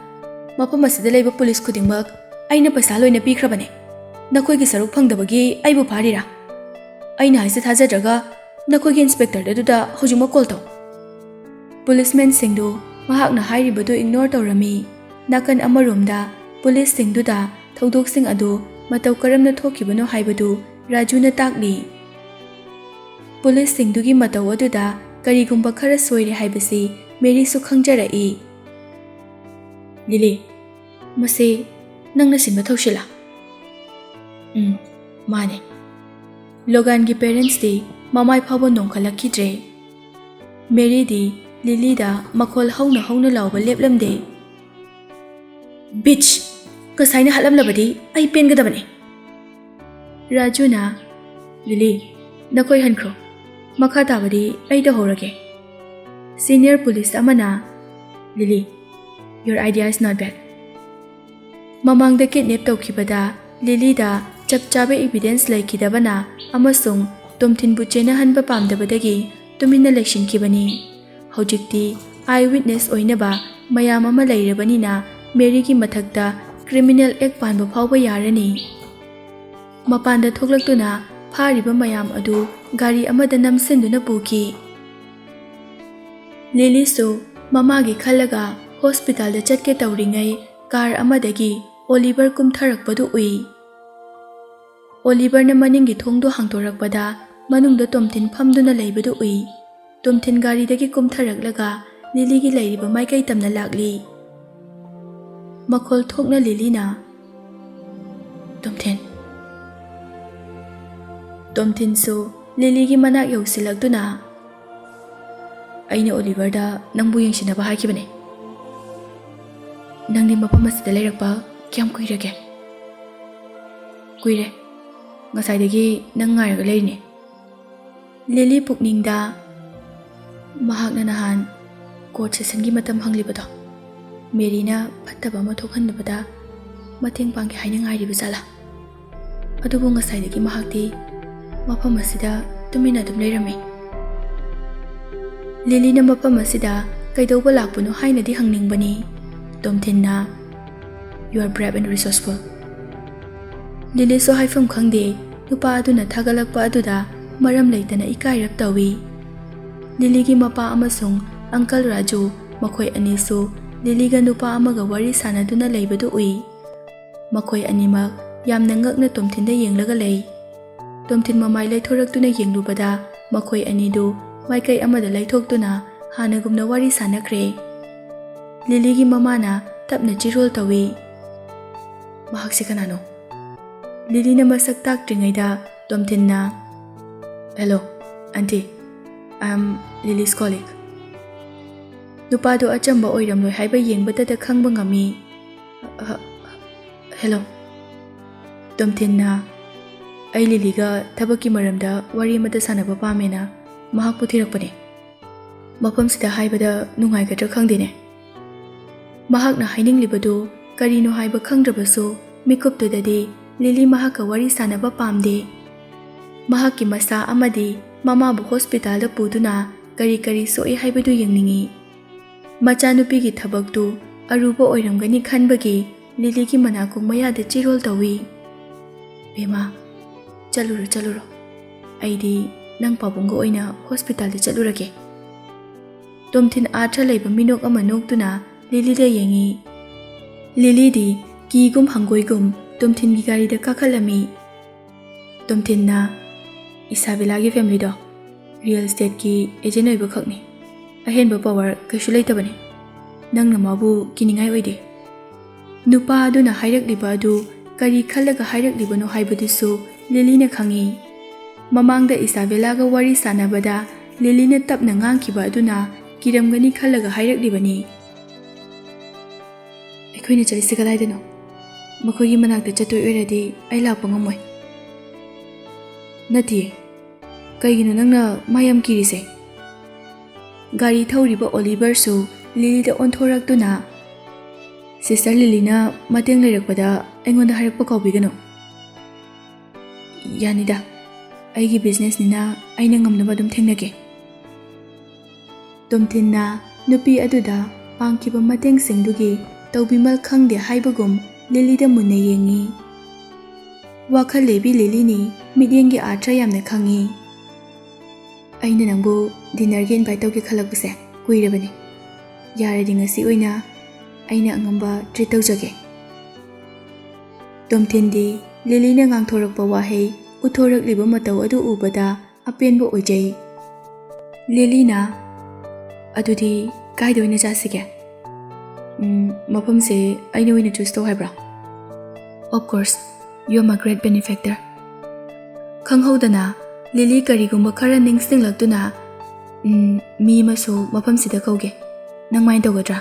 ꯃꯐꯝ ꯑꯁꯤꯗ ꯂꯩꯕ ꯄꯨꯂꯤꯁ ꯈꯨꯗꯤꯡꯃꯛ ꯑꯩꯅ ꯄꯩꯁꯥ ꯂꯣꯏꯅ ꯄꯤꯈ꯭ꯔꯕꯅꯦ꯫ ꯅꯈꯣꯏꯒꯤ ꯁꯔꯨꯛ ꯐꯪꯗꯕꯒꯤ ꯑꯩꯕꯨ ꯐꯥꯔꯤꯔꯥ? ꯑꯩꯅ ꯍꯥꯏꯁꯦ ꯊꯥꯖꯗ꯭ꯔꯒ ꯅꯈꯣꯏꯒꯤ ꯏꯟꯁꯄꯦꯛꯇꯔ ꯑꯗꯨꯗ ꯍꯧꯖꯤꯛꯃꯛ ꯀꯣꯜ ꯇꯧ꯫" ꯄꯨꯂꯤꯁꯃꯦꯟꯁꯤꯡꯗꯨ ꯃꯍꯥꯛꯅ ꯍꯥꯏꯔꯤꯕꯗꯨ ꯏꯒꯅꯣꯔ ꯇꯧꯔꯝꯃꯤ꯫ ꯅꯥꯀꯟ ꯑꯃꯔꯣꯝꯗ ꯄꯨꯂꯤꯁꯁꯤꯡꯗꯨꯗ ꯊꯧꯗꯣꯛꯁꯤꯡ ꯑꯗꯨ ꯃꯇꯧ ꯀꯔꯝꯅ ꯊꯣꯛꯈꯤꯕꯅꯣ ꯍꯥꯏꯕꯗꯨ ꯔꯥꯖꯨꯅ ꯇꯥꯛꯂꯤ꯫ ꯄꯨꯂꯤꯁꯁꯤꯡꯗꯨꯒꯤ ꯃꯇꯧ ꯑꯗꯨꯗ ꯀꯔꯤꯒꯨꯝꯕ ꯈꯔ ꯁꯣꯏꯔꯦ ꯍꯥꯏꯕꯁꯤ ꯃꯦꯔꯤꯁꯨ ꯈꯪꯖꯔꯛꯏ꯫ "ꯂꯤꯂꯤ, ꯃꯁꯤ ꯅꯪꯅ ꯁꯤꯟꯕ ꯊꯧꯁꯤꯜꯂꯥ?" "ꯎꯝ, ꯃꯥꯅꯦ꯫" ꯂꯣꯒꯥꯟꯒꯤ ꯄꯦꯔꯦꯟꯁꯇꯤ ꯃꯃꯥꯏ ꯐꯥꯎꯕ ꯅꯣꯡꯈꯠꯂꯛꯈꯤꯗ꯭ꯔꯦ꯫ ꯃꯦꯔꯤꯗꯤ ꯂꯤꯂꯤꯗ ꯃꯈꯣꯜ ꯍꯧꯅ ꯍꯧꯅ ꯂꯥꯎꯕ ꯂꯦꯞꯂꯝꯗꯦ꯫ "ꯕꯤꯠꯁ! ꯉꯁꯥꯏꯅ ꯍꯥꯠꯂꯝꯂꯕꯗꯤ ꯑꯩ ꯄꯦꯟꯒꯗꯕꯅꯤ꯫" ꯔꯥꯖꯨꯅ, "ꯂꯤꯂꯤ, ꯅꯈꯣꯏ ꯍꯟꯈ꯭ꯔꯣ꯫ ꯃꯈꯥ ꯇꯥꯕꯗꯤ ꯑꯩ ꯇꯧꯍꯧꯔꯒꯦ꯫" ꯁꯤꯅꯤꯌꯔ ꯄꯨꯂꯤꯁ ꯑꯃꯅ, "ꯂꯤꯂꯤ, your idea is not bad꯫" ꯃꯃꯥꯡꯗ ꯀꯤꯗꯅꯦꯞ ꯇꯧꯈꯤꯕꯗ ꯂꯤꯂꯤꯗ ꯆꯞ ꯆꯥꯕ ꯏꯕꯤꯗꯦꯟꯁ ꯂꯩꯈꯤꯗꯕꯅ ꯑꯃꯁꯨꯡ ꯇꯣꯝꯊꯤꯟꯕꯨ ꯆꯦꯟꯅꯍꯟꯕ ꯄꯥꯝꯗꯕꯗꯒꯤ ꯇꯨꯃꯤꯟꯅ ꯂꯩꯁꯤꯟꯈꯤꯕꯅꯤ꯫ ꯍꯧꯖꯤꯛꯇꯤ ꯑꯥꯏ ꯋꯤꯠꯅꯦꯁ ꯑꯣꯏꯅꯕ ꯃꯌꯥꯝ ꯑꯃ ꯂꯩꯔꯕꯅꯤꯅ ꯃꯦꯔꯤꯒꯤ ꯃꯊꯛꯇ ꯀ꯭ꯔꯤꯃꯤꯅꯦꯜ ꯑꯦꯛ ꯄꯥꯟꯕ ꯐꯥꯎꯕ ꯌꯥꯔꯅꯤ꯫ ꯃꯄꯥꯟꯗ ꯊꯣꯛꯂꯛꯇꯨꯅ ꯐꯥꯔꯤꯕ ꯃꯌꯥꯝ ꯑꯗꯨ ꯒꯥꯔꯤ ꯑꯃꯗ ꯅꯝꯁꯤꯟꯗꯨꯅ ꯄꯨꯈꯤ꯫ ꯂꯤꯂꯤꯁꯨ ꯃꯃꯥꯒꯤ ꯈꯜꯂꯒ ꯍꯣꯁꯄꯤꯇꯥꯜꯗ ꯆꯠꯀꯦ ꯇꯧꯔꯤꯉꯩ ꯀꯥꯔ ꯑꯃꯗꯒꯤ ꯑꯣꯂꯤꯚꯔ ꯀꯨꯝꯊꯔꯛꯄꯗꯨ ꯎꯏ꯫ ꯑꯣꯂꯤꯚꯔꯅ ꯃꯅꯤꯡꯒꯤ ꯊꯣꯡꯗꯨ ꯍꯥꯡꯗꯣꯔꯛꯄꯗ ꯃꯅꯨꯡꯗ ꯇꯣꯝꯊꯤꯟ ꯐꯝꯗꯨꯅ ꯂꯩꯕꯗꯨ ꯎꯏ꯫ ꯇꯣꯝꯊꯤꯟ ꯒꯥꯔꯤꯗꯒꯤ ꯀꯨꯝꯊꯔꯛꯂꯒ ꯂꯤꯂꯤꯒꯤ ꯂꯩꯔꯤꯕ ꯃꯥꯏꯀꯩ ꯇꯝꯅ ꯂꯥꯛꯂꯤ꯫ ꯃꯈꯣꯜ ꯊꯣꯛꯅ ꯂꯤꯂꯤꯅ, "ꯇꯣꯝꯊꯤꯟ꯫" ꯇꯣꯝꯊꯤꯟꯁꯨ ꯂꯤꯂꯤꯒꯤ ꯃꯅꯥꯛ ꯌꯧꯁꯤꯜꯂꯛꯇꯨꯅ, ꯑꯩꯅ ꯑꯣꯂꯤꯚꯔꯗ ꯅꯪꯕꯨ ꯌꯦꯡꯁꯤꯟꯅꯕ ꯍꯥꯏꯈꯤꯕꯅꯦ꯫ ꯅꯪꯗꯤ ꯃꯐꯝ ꯑꯁꯤꯗ ꯂꯩꯔꯛꯄ ꯀꯌꯥꯝ ꯀꯨꯏꯔꯒꯦ? ꯀꯨꯏꯔꯦ꯫ ꯉꯁꯥꯏꯗꯒꯤ ꯅꯪ ꯉꯥꯏꯔꯒ ꯂꯩꯔꯤꯅꯦ꯫ ꯂꯤꯂꯤ ꯄꯨꯛꯅꯤꯡꯗ ꯃꯍꯥꯛꯅ ꯅꯍꯥꯟ ꯀꯣꯔꯠ ꯁꯦꯁꯟꯒꯤ ꯃꯇꯝ ꯍꯪꯂꯤꯕꯗꯣ, ꯃꯦꯔꯤꯅ ꯐꯠꯇꯕ ꯑꯃ ꯊꯣꯛꯍꯟꯅꯕꯗ ꯃꯇꯦꯡ ꯄꯥꯡꯒꯦ ꯍꯥꯏꯅ ꯉꯥꯏꯔꯤꯕ ꯖꯥꯠꯂꯥ? ꯑꯗꯨꯕꯨ ꯉꯁꯥꯏꯗꯒꯤ ꯃꯍꯥꯛꯇꯤ ꯃꯐꯝ ꯑꯁꯤꯗ ꯇꯨꯃꯤꯟꯅ ꯑꯗꯨꯝ ꯂꯩꯔꯝꯃꯤ꯫ ꯂꯤꯂꯤꯅ ꯃꯐꯝ ꯑꯁꯤꯗ ꯀꯩꯗꯧꯕ ꯂꯥꯛꯄꯅꯣ ꯍꯥꯏꯅꯗꯤ ꯍꯪꯅꯤꯡꯕꯅꯤ꯫ ꯇꯣꯝꯊꯤꯟꯅ, "You are brave and resourceful." ꯂꯤꯂꯤꯁꯨ ꯍꯥꯏꯐꯝ ꯈꯪꯗꯦ꯫ ꯅꯨꯄꯥ ꯑꯗꯨꯅ ꯊꯥꯒꯠꯂꯛꯄ ꯑꯗꯨꯗ ꯃꯔꯝ ꯂꯩꯇꯅ ꯏꯀꯥꯏꯔꯞ ꯇꯧꯏ꯫ ꯂꯤꯂꯤꯒꯤ ꯃꯄꯥ ꯑꯃꯁꯨꯡ ꯑꯪꯀꯜ ꯔꯥꯖꯨ, ꯃꯈꯣꯏ ꯑꯅꯤꯁꯨ ꯂꯤꯂꯤꯒ ꯅꯨꯄꯥ ꯑꯃꯒ ꯋꯥꯔꯤ ꯁꯥꯟꯅꯗꯨꯅ ꯂꯩꯕꯗꯨ ꯎꯏ꯫ ꯃꯈꯣꯏ ꯑꯅꯤꯃꯛ ꯌꯥꯝꯅ ꯉꯛꯅ ꯇꯣꯝꯊꯤꯟꯗ ꯌꯦꯡꯂꯒ ꯂꯩ꯫ ꯇꯣꯝꯊꯤꯟ ꯃꯃꯥꯏ ꯂꯩꯊꯣꯔꯛꯇꯨꯅ ꯌꯦꯡꯂꯨꯕꯗ ꯃꯈꯣꯏ ꯑꯅꯤꯗꯨ ꯃꯥꯏꯀꯩ ꯑꯃꯗ ꯂꯩꯊꯣꯛꯇꯨꯅ ꯍꯥꯟꯅꯒꯨꯝꯅ ꯋꯥꯔꯤ ꯁꯥꯟꯅꯈ꯭ꯔꯦ꯫ ꯂꯤꯂꯤꯒꯤ ꯃꯃꯥꯅ ꯇꯞꯅ ꯆꯤꯔꯣꯜ ꯇꯧꯏ꯫ "ꯃꯍꯥꯛꯁꯤ ꯀꯅꯥꯅꯣ?" ꯂꯤꯂꯤꯅ ꯃꯁꯛ ꯇꯥꯛꯇ꯭ꯔꯤꯉꯩꯗ ꯇꯣꯝꯊꯤꯟꯅ, "Hello, aunty. I am Lily's colleague." ꯅꯨꯄꯥꯗꯨ ꯑꯆꯝꯕ ꯑꯣꯏꯔꯝꯂꯣꯏ ꯍꯥꯏꯕ ꯌꯦꯡꯕꯗꯇ ꯈꯪꯕ ꯉꯝꯃꯤ꯫ "ꯍ-, hello." ꯇꯣꯝꯊꯤꯟꯅ, "ꯑꯩ ꯂꯤꯂꯤꯒ ꯊꯕꯛꯀꯤ ꯃꯔꯝꯗ ꯋꯥꯔꯤ ꯑꯃꯇ ꯁꯥꯟꯅꯕ ꯄꯥꯝꯃꯦꯅ ꯃꯍꯥꯛꯄꯨ ꯊꯤꯔꯛꯄꯅꯦ꯫ ꯃꯐꯝꯁꯤꯗ ꯍꯥꯏꯕꯗ ꯅꯨꯡꯉꯥꯏꯒꯗ꯭ꯔꯥ ꯈꯪꯗꯦꯅꯦ꯫" ꯃꯍꯥꯛꯅ ꯍꯥꯏꯅꯤꯡꯂꯤꯕꯗꯨ ꯀꯔꯤꯅꯣ ꯍꯥꯏꯕ ꯈꯪꯗ꯭ꯔꯕꯁꯨ, ꯃꯤꯀꯨꯞꯇꯨꯗꯗꯤ ꯂꯤꯂꯤ ꯃꯍꯥꯛꯀ ꯋꯥꯔꯤ ꯁꯥꯟꯅꯕ ꯄꯥꯝꯗꯦ꯫ ꯃꯍꯥꯛꯀꯤ ꯃꯆꯥ ꯑꯃꯗꯤ ꯃꯃꯥꯕꯨ ꯍꯣꯁꯄꯤꯇꯥꯜꯗ ꯄꯨꯗꯨꯅ ꯀꯔꯤ ꯀꯔꯤ ꯁꯣꯛꯏ ꯍꯥꯏꯕꯗꯨ ꯌꯦꯡꯅꯤꯡꯏ꯫ ꯃꯆꯥꯅꯨꯄꯤꯒꯤ ꯊꯕꯛꯇꯨ ꯑꯔꯨꯕ ꯑꯣꯏꯔꯝꯒꯅꯤ ꯈꯟꯕꯒꯤ ꯂꯤꯂꯤꯒꯤ ꯃꯅꯥꯀꯣꯡ ꯃꯌꯥꯗ ꯆꯤꯔꯣꯜ ꯇꯧꯏ꯫ "ꯕꯦꯝꯃ, ꯆꯠꯂꯨꯔꯣ, ꯆꯠꯂꯨꯔꯣ꯫ ꯑꯩꯗꯤ ꯅꯪ ꯄꯥꯕꯨꯡꯒ ꯑꯣꯏꯅ ꯍꯣꯁꯄꯤꯇꯥꯜꯗ ꯆꯠꯂꯨꯔꯒꯦ꯫" ꯇꯣꯝꯊꯤꯟ ꯑꯥꯔꯊ ꯂꯩꯕ ꯃꯤꯅꯣꯛ ꯑꯃ ꯅꯣꯛꯇꯨꯅ ꯂꯤꯂꯤꯗ ꯌꯦꯡꯏ꯫ ꯂꯤꯂꯤꯗꯤ ꯀꯤꯒꯨꯝ ꯍꯪꯒꯣꯏꯒꯨꯝ ꯇꯣꯝꯊꯤꯟꯒꯤ ꯒꯥꯔꯤꯗ ꯀꯥꯈꯠꯂꯝꯃꯤ꯫ ꯇꯣꯝꯊꯤꯟꯅ, "ꯏꯁꯥꯕꯦꯂꯥꯒꯤ ꯐꯦꯃꯤꯂꯤꯗꯣ ꯔꯤꯌꯦꯜ ꯏꯁꯇꯦꯠꯀꯤ ꯑꯦꯖꯦꯟ ꯑꯣꯏꯕꯈꯛꯅꯤ꯫ ꯑꯍꯦꯟꯕ ꯄꯋꯥꯔ ꯀꯩꯁꯨ ꯂꯩꯇꯕꯅꯤ꯫ ꯅꯪꯅ ꯃꯥꯕꯨ ꯀꯤꯅꯤꯡꯉꯥꯏ ꯑꯣꯏꯗꯦ꯫" ꯅꯨꯄꯥ ꯑꯗꯨꯅ ꯍꯥꯏꯔꯛꯂꯤꯕ ꯑꯗꯨ ꯀꯔꯤ ꯈꯜꯂꯒ ꯍꯥꯏꯔꯛꯂꯤꯕꯅꯣ ꯍꯥꯏꯕꯗꯨꯁꯨ ꯂꯤꯂꯤꯅ ꯈꯪꯏ꯫ ꯃꯃꯥꯡꯗ ꯏꯁꯥꯕꯦꯂꯥꯒ ꯋꯥꯔꯤ ꯁꯥꯟꯅꯕꯗ ꯂꯤꯂꯤꯅ ꯇꯞꯅ ꯉꯥꯡꯈꯤꯕ ꯑꯗꯨꯅ ꯀꯤꯔꯝꯒꯅꯤ ꯈꯜꯂꯒ ꯍꯥꯏꯔꯛꯂꯤꯕꯅꯤ꯫ "ꯑꯩꯈꯣꯏꯅ ꯆꯠꯂꯤꯁꯦ ꯀꯗꯥꯏꯗꯅꯣ? ꯃꯈꯣꯏꯒꯤ ꯃꯅꯥꯛꯇ ꯆꯠꯇꯣꯏ ꯑꯣꯏꯔꯗꯤ ꯑꯩ ꯂꯥꯛꯄ ꯉꯝꯃꯣꯏ꯫" "ꯅꯠꯇꯤꯌꯦ, ꯀꯩꯒꯤꯅꯣ ꯅꯪꯅ ꯃꯥ ꯌꯥꯝ ꯀꯤꯔꯤꯁꯦ?" ꯒꯥꯔꯤ ꯊꯧꯔꯤꯕ ꯑꯣꯂꯤꯚꯔꯁꯨ ꯂꯤꯂꯤꯗ ꯑꯣꯟꯊꯣꯔꯛꯇꯨꯅ, "ꯁꯤꯁꯇꯔ ꯂꯤꯂꯤꯅ ꯃꯇꯦꯡ ꯂꯩꯔꯛꯄꯗ ꯑꯩꯉꯣꯟꯗ ꯍꯥꯏꯔꯛꯄ ꯀꯥꯎꯕꯤꯒꯅꯨ꯫" "ꯌꯥꯅꯤꯗ, ꯑꯩꯒꯤ ꯕꯤꯖꯤꯅꯦꯁꯅꯤꯅ ꯑꯩꯅ ꯉꯝꯅꯕ ꯑꯗꯨꯝ ꯊꯦꯡꯅꯒꯦ꯫" ꯇꯣꯝꯊꯤꯟꯅ ꯅꯨꯄꯤ ꯑꯗꯨꯗ ꯄꯥꯡꯈꯤꯕ ꯃꯇꯦꯡꯁꯤꯡꯗꯨꯒꯤ ꯇꯧꯕꯤꯃꯜ ꯈꯪꯗꯦ ꯍꯥꯏꯕꯒꯨꯝ ꯂꯤꯂꯤꯗ ꯃꯨꯟꯅ ꯌꯦꯡꯉꯤ꯫ ꯋꯥꯈꯜ ꯂꯩꯕꯤ ꯂꯤꯂꯤꯅꯤ, ꯃꯤꯠꯌꯦꯡꯒꯤ ꯑꯥꯔꯊ ꯌꯥꯝꯅ ꯈꯪꯉꯤ꯫ "ꯑꯩꯅ ꯅꯪꯕꯨ ꯗꯤꯟꯅꯔꯒꯤ ꯏꯟꯚꯥꯏꯠ ꯇꯧꯒꯦ ꯈꯜꯂꯛꯄꯁꯦ ꯀꯨꯏꯔꯕꯅꯤ꯫ ꯌꯥꯔꯗꯤ ꯉꯁꯤ ꯑꯣꯏꯅ ꯑꯩꯅ ꯑꯉꯝꯕ ꯇ꯭ꯔꯤꯠ ꯇꯧꯖꯒꯦ꯫" ꯇꯣꯝꯊꯤꯟꯗꯤ ꯂꯤꯂꯤꯅ ꯉꯥꯡꯊꯣꯔꯛꯄ ꯋꯥꯍꯩ, ꯎꯠꯊꯣꯔꯛꯂꯤꯕ ꯃꯇꯧ ꯑꯗꯨ ꯎꯕꯗ ꯑꯄꯦꯟꯕ ꯑꯣꯏꯖꯩ꯫ ꯂꯤꯂꯤꯅ, "ꯑꯗꯨꯗꯤ ꯀꯥꯏꯗ ꯑꯣꯏꯅ ꯆꯥꯁꯤꯒꯦ? ꯎꯝ, ꯃꯐꯝꯁꯦ ꯑꯩꯅ ꯑꯣꯏꯅ ꯆꯨꯁ ꯇꯧ ꯍꯥꯏꯕ꯭ꯔꯥ?" "Of course, you are my great benefactor." ꯈꯪꯍꯧꯗꯅ ꯂꯤꯂꯤ ꯀꯔꯤꯒꯨꯝꯕ ꯈꯔ ꯅꯤꯡꯁꯤꯡꯂꯛꯇꯨꯅ, "ꯎꯝ, ꯃꯤ ꯑꯃꯁꯨ ꯃꯐꯝꯁꯤꯗ ꯀꯧꯒꯦ꯫ ꯅꯪ ꯃꯥꯏꯅ ꯇꯧꯒꯗ꯭ꯔꯥ?"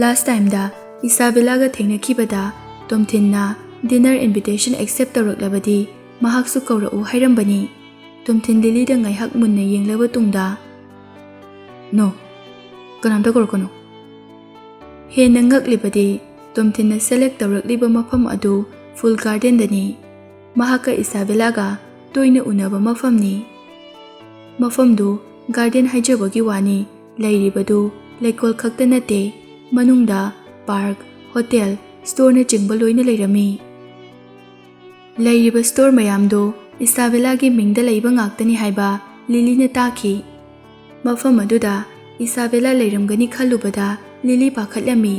ꯂꯥꯁ ꯇꯥꯏꯝꯗ ꯏꯁꯥꯕꯦꯂꯥꯒ ꯊꯦꯡꯅꯈꯤꯕꯗ ꯇꯣꯝꯊꯤꯟꯅ ꯗꯤꯟꯅꯔ ꯏꯟꯚꯤꯇꯦꯁꯟ ꯑꯦꯛꯁꯦꯞ ꯇꯧꯔꯛꯂꯕꯗꯤ ꯃꯍꯥꯛꯁꯨ ꯀꯧꯔꯛꯎ ꯍꯥꯏꯔꯝꯕꯅꯤ꯫ ꯇꯣꯝꯊꯤꯟ ꯂꯤꯂꯤꯗ ꯉꯥꯏꯍꯥꯛ ꯃꯨꯟꯅ ꯌꯦꯡꯂꯕ ꯇꯨꯡꯗ, "No, ꯀꯅꯥꯝꯇ ꯀꯧꯔꯛꯀꯅꯨ꯫" ꯍꯦꯟꯅ ꯉꯛꯂꯤꯕꯗꯤ ꯇꯣꯝꯊꯤꯟꯅ ꯁꯦꯂꯦꯛ ꯇꯧꯔꯛꯂꯤꯕ ꯃꯐꯝ ꯑꯗꯨ ꯐꯨꯜ ꯒꯥꯔꯗꯦꯟꯗꯅꯤ꯫ ꯃꯍꯥꯛꯀ ꯏꯁꯥꯕꯦꯂꯥꯒ ꯇꯣꯏꯅ ꯎꯅꯕ ꯃꯐꯝꯅꯤ꯫ ꯃꯐꯝꯗꯨ ꯒꯥꯔꯗꯦꯟ ꯍꯥꯏꯖꯕꯒꯤ ꯋꯥꯅꯤ, ꯂꯩꯔꯤꯕꯗꯨ ꯂꯩꯀꯣꯜ ꯈꯛꯇ ꯅꯠꯇꯦ, ꯃꯅꯨꯡꯗ ꯄꯥꯔꯛ, ꯍꯣꯇꯦꯜ, ꯁ꯭ꯇꯣꯔꯅꯆꯤꯡꯕ ꯂꯣꯏꯅ ꯂꯩꯔꯝꯃꯤ꯫ ꯂꯩꯔꯤꯕ ꯁ꯭ꯇꯣꯔ ꯃꯌꯥꯝꯗꯨ ꯏꯁꯥꯕꯦꯂꯥꯒꯤ ꯃꯤꯡꯗ ꯂꯩꯕ ꯉꯥꯛꯇꯅꯤ ꯍꯥꯏꯕ ꯂꯤꯂꯤꯅ ꯇꯥꯈꯤ꯫ ꯃꯐꯝ ꯑꯗꯨꯗ ꯏꯁꯥꯕꯦꯂꯥ ꯂꯩꯔꯝꯒꯅꯤ ꯈꯜꯂꯨꯕꯗ ꯂꯤꯂꯤ ꯄꯥꯈꯠꯂꯝꯃꯤ꯫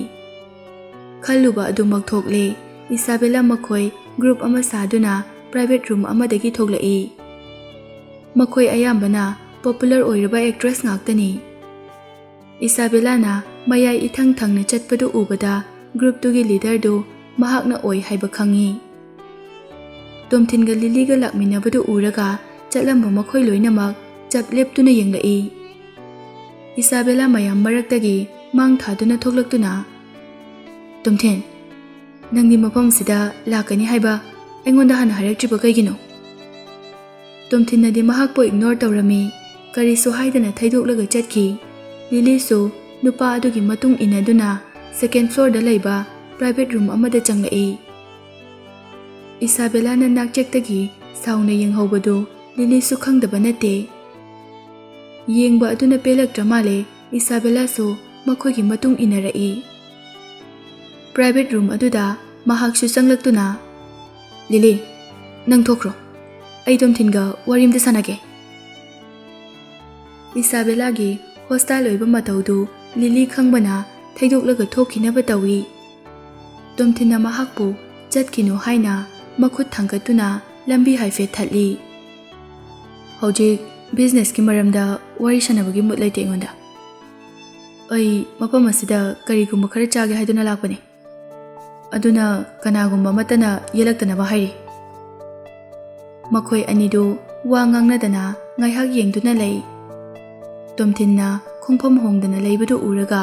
ꯈꯜꯂꯨꯕ ꯑꯗꯨꯃꯛ ꯊꯣꯛꯂꯦ꯫ ꯏꯁꯥꯕꯦꯂꯥ ꯃꯈꯣꯏ ꯒ꯭ꯔꯨꯞ ꯑꯃ ꯁꯥꯗꯨꯅ ꯄ꯭ꯔꯥꯏꯚꯦꯠ ꯔꯨꯝ ꯑꯃꯗꯒꯤ ꯊꯣꯛꯂꯛꯏ꯫ ꯃꯈꯣꯏ ꯑꯌꯥꯝꯕꯅ ꯄꯣꯄꯨꯂꯔ ꯑꯣꯏꯔꯕ ꯑꯦꯛꯇ꯭ꯔꯦꯁ ꯉꯥꯛꯇꯅꯤ꯫ ꯏꯁꯥꯕꯦꯂꯥꯅ ꯃꯌꯥꯏ ꯏꯊꯪ ꯊꯪꯅ ꯆꯠꯄꯗꯨ ꯎꯕꯗ ꯒ꯭ꯔꯨꯞꯇꯨꯒꯤ ꯂꯤꯗꯔꯗꯨ ꯃꯍꯥꯛꯅ ꯑꯣꯏ ꯍꯥꯏꯕ ꯈꯪꯏ꯫ ꯇꯣꯝꯊꯤꯟꯒ ꯂꯤꯂꯤꯒ ꯂꯥꯛꯃꯤꯟꯅꯕꯗꯨ ꯎꯔꯒ ꯆꯠꯂꯝꯕ ꯃꯈꯣꯏ ꯂꯣꯏꯅꯃꯛ ꯆꯞ ꯂꯦꯞꯇꯨꯅ ꯌꯦꯡꯂꯛꯏ꯫ ꯏꯁꯥꯕꯦꯂꯥ ꯃꯌꯥꯝ ꯃꯔꯛꯇꯒꯤ ꯃꯥꯡ ꯊꯥꯗꯨꯅ ꯊꯣꯛꯂꯛꯇꯨꯅ, "ꯇꯣꯝꯊꯤꯟ, ꯅꯪꯗꯤ ꯃꯐꯝꯁꯤꯗ ꯂꯥꯛꯀꯅꯤ ꯍꯥꯏꯕ ꯑꯩꯉꯣꯟꯗ ꯍꯥꯟꯅ ꯍꯥꯏꯔꯛꯇ꯭ꯔꯤꯕ ꯀꯩꯒꯤꯅꯣ?" ꯇꯣꯝꯊꯤꯟꯅꯗꯤ ꯃꯍꯥꯛꯄꯨ ꯏꯒꯅꯣꯔ ꯇꯧꯔꯝꯃꯤ꯫ ꯀꯔꯤꯁꯨ ꯍꯥꯏꯗꯅ ꯊꯩꯗꯣꯛꯂꯒ ꯆꯠꯈꯤ꯫ ꯂꯤꯂꯤꯁꯨ ꯅꯨꯄꯥ ꯑꯗꯨꯒꯤ ꯃꯇꯨꯡ ꯏꯟꯅꯗꯨꯅ ꯁꯦꯀꯦꯟ ꯐ꯭ꯂꯣꯔꯗ ꯂꯩꯕ ꯄ꯭ꯔꯥꯏꯚꯦꯠ ꯔꯨꯝ ꯑꯃꯗ ꯆꯪꯂꯛꯏ꯫ ꯏꯁꯥꯕꯦꯂꯥꯅ ꯅꯥꯛꯆꯦꯛꯇꯒꯤ ꯁꯥꯎꯅ ꯌꯦꯡꯍꯧꯕꯗꯨ ꯂꯤꯂꯤꯁꯨ ꯈꯪꯗꯕ ꯅꯠꯇꯦ꯫ ꯌꯦꯡꯕ ꯑꯗꯨꯅ ꯄꯦꯜꯂꯛꯇ꯭ꯔ ꯃꯥꯜꯂꯦ, ꯏꯁꯥꯕꯦꯂꯥꯁꯨ ꯃꯈꯣꯏꯒꯤ ꯃꯇꯨꯡ ꯏꯟꯅꯔꯛꯏ꯫ ꯄ꯭ꯔꯥꯏꯚꯦꯠ ꯔꯨꯝ ꯑꯗꯨꯗ ꯃꯍꯥꯛꯁꯨ ꯆꯪꯂꯛꯇꯨꯅ, "ꯂꯤꯂꯤ, ꯅꯪ ꯊꯣꯛꯈ꯭ꯔꯣ, ꯑꯩ ꯇꯣꯝꯊꯤꯟꯒ ꯋꯥꯔꯤ ꯑꯝꯇ ꯁꯥꯟꯅꯒꯦ꯫" ꯏꯁꯥꯕꯦꯂꯥꯒꯤ ꯍꯣꯁꯇꯥꯏꯜ ꯑꯣꯏꯕ ꯃꯇꯧꯗꯨ ꯂꯤꯂꯤ ꯈꯪꯕꯅ ꯊꯩꯗꯣꯛꯂꯒ ꯊꯣꯛꯈꯤꯅꯕ ꯇꯧꯏ꯫ ꯇꯣꯝꯊꯤꯟꯅ ꯃꯍꯥꯛꯄꯨ ꯆꯠꯈꯤꯅꯨ ꯍꯥꯏꯅ ꯃꯈꯨꯠ ꯊꯥꯡꯒꯠꯇꯨꯅ ꯂꯝꯕꯤ ꯍꯥꯏꯐꯦꯠ ꯊꯠꯂꯤ꯫ "ꯍꯧꯖꯤꯛ ꯕꯤꯖꯤꯅꯦꯁꯀꯤ ꯃꯔꯝꯗ ꯋꯥꯔꯤ ꯁꯥꯟꯅꯕꯒꯤ ꯃꯨꯠ ꯂꯩꯇꯦ ꯑꯩꯉꯣꯟꯗ꯫ ꯑꯩ ꯃꯐꯝ ꯑꯁꯤꯗ ꯀꯔꯤꯒꯨꯝꯕ ꯈꯔ ꯆꯥꯒꯦ ꯍꯥꯏꯗꯨꯅ ꯂꯥꯛꯄꯅꯤ꯫ ꯑꯗꯨꯅ ꯀꯅꯥꯒꯨꯝꯕ ꯑꯃꯠꯇꯅ ꯌꯦꯜꯂꯛꯇꯅꯕ ꯍꯥꯏꯔꯤ꯫" ꯃꯈꯣꯏ ꯑꯅꯤꯗꯨ ꯋꯥ ꯉꯥꯡꯅꯗꯅ ꯉꯥꯏꯍꯥꯛ ꯌꯦꯡꯗꯨꯅ ꯂꯩ꯫ ꯇꯣꯝꯊꯤꯟꯅ ꯈꯣꯡꯐꯝ ꯍꯣꯡꯗꯅ ꯂꯩꯕꯗꯨ ꯎꯔꯒ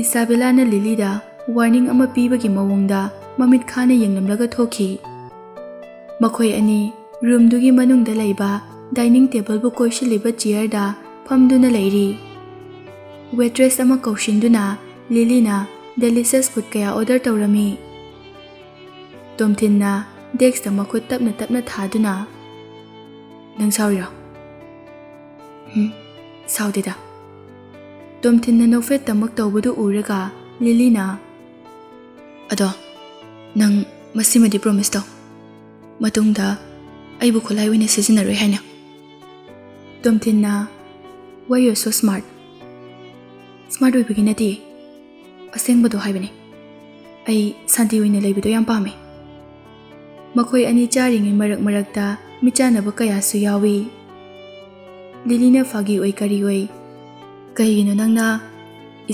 ꯏꯁꯥꯕꯦꯂꯥꯅ ꯂꯤꯂꯤꯗ ꯋꯥꯔꯅꯤꯡ ꯑꯃ ꯄꯤꯕꯒꯤ ꯃꯑꯣꯡꯗ ꯃꯃꯤꯠ ꯈꯥꯅ ꯌꯦꯡꯂꯝꯂꯒ ꯊꯣꯛꯈꯤ꯫ ꯃꯈꯣꯏ ꯑꯅꯤ ꯔꯨꯝꯗꯨꯒꯤ ꯃꯅꯨꯡꯗ ꯂꯩꯕ ꯗꯥꯏꯅꯤꯡ ꯇꯦꯕꯜꯕꯨ ꯀꯣꯏꯁꯤꯜꯂꯤꯕ ꯆꯤꯌꯔꯗ ꯐꯝꯗꯨꯅ ꯂꯩꯔꯤ꯫ ꯋꯦꯇ꯭ꯔꯦꯁ ꯑꯃ ꯀꯧꯁꯤꯟꯗꯨꯅ ꯂꯤꯂꯤꯅ ꯗꯦꯂꯤꯁꯤꯌꯁ ꯐꯨꯗ ꯀꯌꯥ ꯑꯣꯔꯗꯔ ꯇꯧꯔꯝꯃꯤ꯫ ꯇꯣꯝꯊꯤꯟꯅ ꯗꯦꯛꯁꯇ ꯃꯈꯨꯠ ꯇꯞꯅ ꯇꯞꯅ ꯊꯥꯗꯨꯅ, "ꯅꯪ ꯁꯥꯎꯔꯤꯔꯣ?" "ꯎꯝ, ꯁꯥꯎꯗꯦꯗ꯫" ꯇꯣꯝꯊꯤꯟꯅ ꯅꯣꯛꯐꯦꯠꯇꯃꯛ ꯇꯧꯕꯗꯨ ꯎꯔꯒ ꯂꯤꯂꯤꯅ, "ꯑꯗꯣ ꯅꯪ ꯃꯁꯤꯃꯗꯤ ꯄ꯭ꯔꯣꯃꯤꯁ ꯇꯧ, ꯃꯇꯨꯡꯗ ꯑꯩꯕꯨ ꯈꯨꯠꯂꯥꯏ ꯑꯣꯏꯅ ꯁꯤꯖꯤꯟꯅꯔꯣꯏ ꯍꯥꯏꯅ꯫" ꯇꯣꯝꯊꯤꯟꯅ, "Why you so smart?" "Smart ꯑꯣꯏꯕꯒꯤ ꯅꯠꯇꯦ, ꯑꯁꯦꯡꯕꯗꯣ ꯍꯥꯏꯕꯅꯤ꯫ ꯑꯩ ꯁꯥꯟꯇꯤ ꯑꯣꯏꯅ ꯂꯩꯕꯗꯣ ꯌꯥꯝ ꯄꯥꯝꯃꯦ꯫" ꯃꯈꯣꯏ ꯑꯅꯤ ꯆꯥꯔꯤꯉꯩ ꯃꯔꯛ ꯃꯔꯛꯇ ꯃꯤꯆꯥꯟꯅꯕ ꯀꯌꯥꯁꯨ ꯌꯥꯎꯏ꯫ ꯂꯤꯂꯤꯅ ꯐꯥꯒꯤ ꯑꯣꯏ ꯀꯔꯤ ꯑꯣꯏ, "ꯀꯩꯒꯤꯅꯣ ꯅꯪꯅ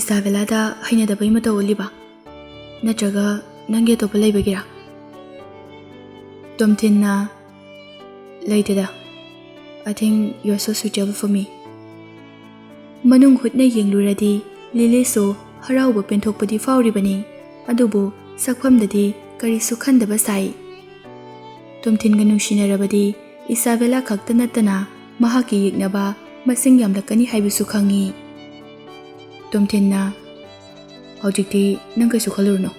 ꯏꯁꯥꯕꯦꯂꯥꯗ ꯍꯩꯅꯗꯕꯒꯤ ꯃꯇꯧ ꯎꯠꯂꯤꯕ? ꯅꯠꯇ꯭ꯔꯒ ꯅꯪꯒꯤ ꯑꯇꯣꯞꯄ ꯂꯩꯕꯒꯤꯔꯥ?" ꯇꯣꯝꯊꯤꯟꯅ, "ꯂꯩꯇꯦꯗ, I think you're so suitable for me. ꯃꯅꯨꯡ ꯍꯨꯠꯅ ꯌꯦꯡꯂꯨꯔꯗꯤ ꯂꯤꯂꯤꯁꯨ ꯍꯔꯥꯎꯕ ꯄꯦꯟꯊꯣꯛꯄꯗꯤ ꯐꯥꯎꯔꯤꯕꯅꯤ, ꯑꯗꯨꯕꯨ ꯁꯛꯐꯝꯗꯗꯤ ꯀꯔꯤꯁꯨ ꯈꯟꯗꯕ ꯁꯥꯏ꯫ ꯇꯣꯝꯊꯤꯟꯒ ꯅꯨꯡꯁꯤꯅꯔꯕꯗꯤ ꯏꯁꯥꯕꯦꯂꯥ ꯈꯛꯇ ꯅꯠꯇꯅ ꯃꯍꯥꯛꯀꯤ ꯌꯦꯛꯅꯕ ꯃꯁꯤꯡ ꯌꯥꯝꯂꯛꯀꯅꯤ ꯍꯥꯏꯕꯁꯨ ꯈꯪꯏ꯫ ꯇꯣꯝꯊꯤꯟꯅ, "ꯍꯧꯖꯤꯛꯇꯤ ꯅꯪ ꯀꯩꯁꯨ ꯈꯜꯂꯨꯔꯨꯅꯨ꯫